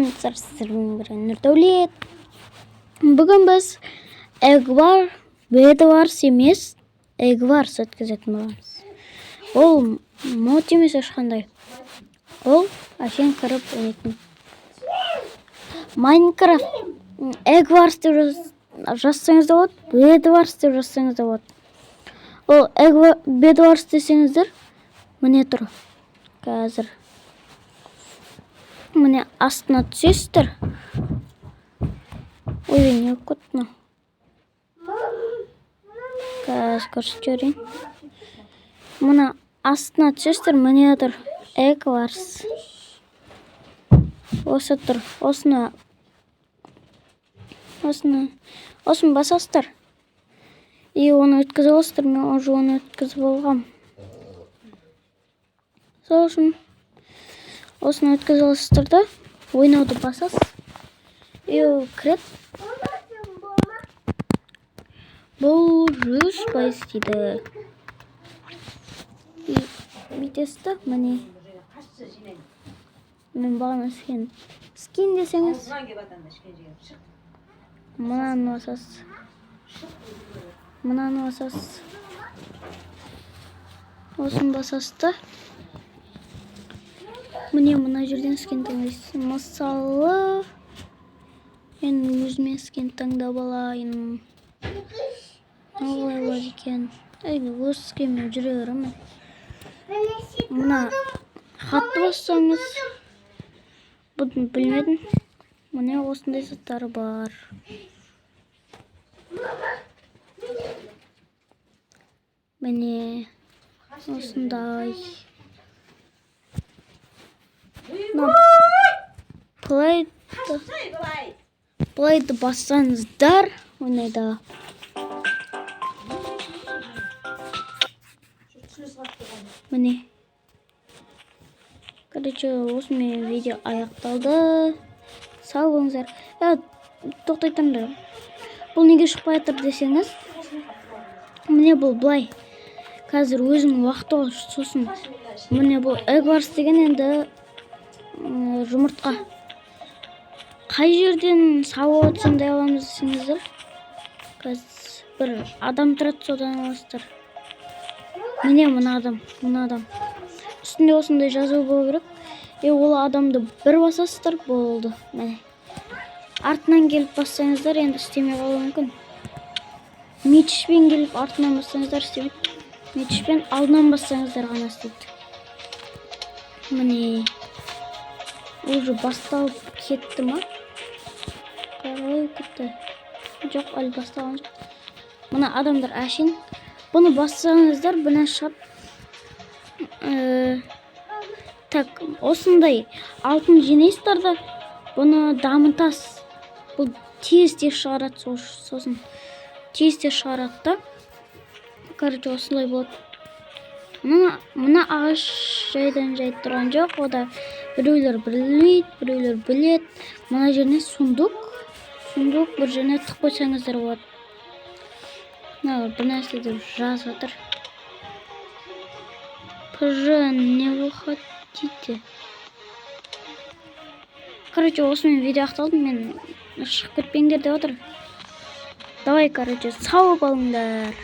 Сәлеметсіздер, сіздермен бірге Нұрдәулет. Бүгін біз Эгвар, Бедварс емес, Эгварс өткізетін боламыз. Ол мод емес ешқандай. Ол әшейін кіріп ойнайтын. Майнкрафт Эгварс деп жазсаңыз да болады, Бедварс деп жазсаңыз да болады. Ол Бедварс десеңіздер, міне тұр. Қазір. Міне, астына түсесіздер. Ой, не болып кетті мынау? Қазір көрсетіп жіберейін. Мына астына түсесіздер, міне тұр. Эгварс. Осы тұр. Осыны басасыздар. И оны өткізіп аласыздар. Мен уже оны өткізіп алғам. Сол үшін осыны өткізіп аласыздар да, ойнауды басасыз. И ол кіреді. Бұл 100% дейді. И бүйтесіз да, міне. Мен бағана скин десеңіз, мынаны басасыз. Мынаны басасыз. Осыны басасыз да. Міне, мына жерден скин таңдайсыз. Мысалы, мен өзіме скин таңдап алайын. Мынау қалай болады екен? Ей, өз скинмен жүре беремін. Мына хатты бассаңыз, бұны білмедім. Міне, осындай заттары бар. Міне, осындай. Мына плейді бассаңыздар ойнайды. Міне. Короче, осымен видео аяқталды. Сау болыңыздар. Тоқтай тұрыңдар. Бұл неге шықпай жатыр десеңіз, міне, бұл былай. Қазір өзінің уақыты ғой, сосын міне, бұл Эгварс деген енді жұмыртқа. Қай жерден сауат сондай аламыз десеңіздер, қазір бір адам тұрады, содан аласыздар. Міне, мына адам, мына адам. Үстінде осындай жазу болу керек. И ол адамды бір басасыздар, болды. Міне. Артынан келіп бассаңыздар, енді істемей қалуы мүмкін. Мечпен келіп артынан бассаңыздар, істемейді. Мечпен алдынан бассаңыздар ғана істейді. Міне. Уже басталып кетті ма? Қалай кетті? Жоқ, әлі басталған жоқ. Мына адамдар әшейін. Бұны бассаңыздар, бұны шығады. Так, осындай алтын жинайсыздар да, бұны дамытасыз. Бұл тез-тез шығарады, сосын тез-тез шығарады да. Короче, осылай болады. Мына ағаш жайдан жай тұрған жоқ. Ода біреулер білмейді, біреулер біледі. Мына жеріне сундук бір жеріне тығып қойсаңыздар болады. Мына бір нәрсе деп жазып жатыр. ПЖ не выходите. Короче, осымен видео аяқталды. Мен шығып кетпеңдер деп отыр. Давай, короче, сау болыңдар.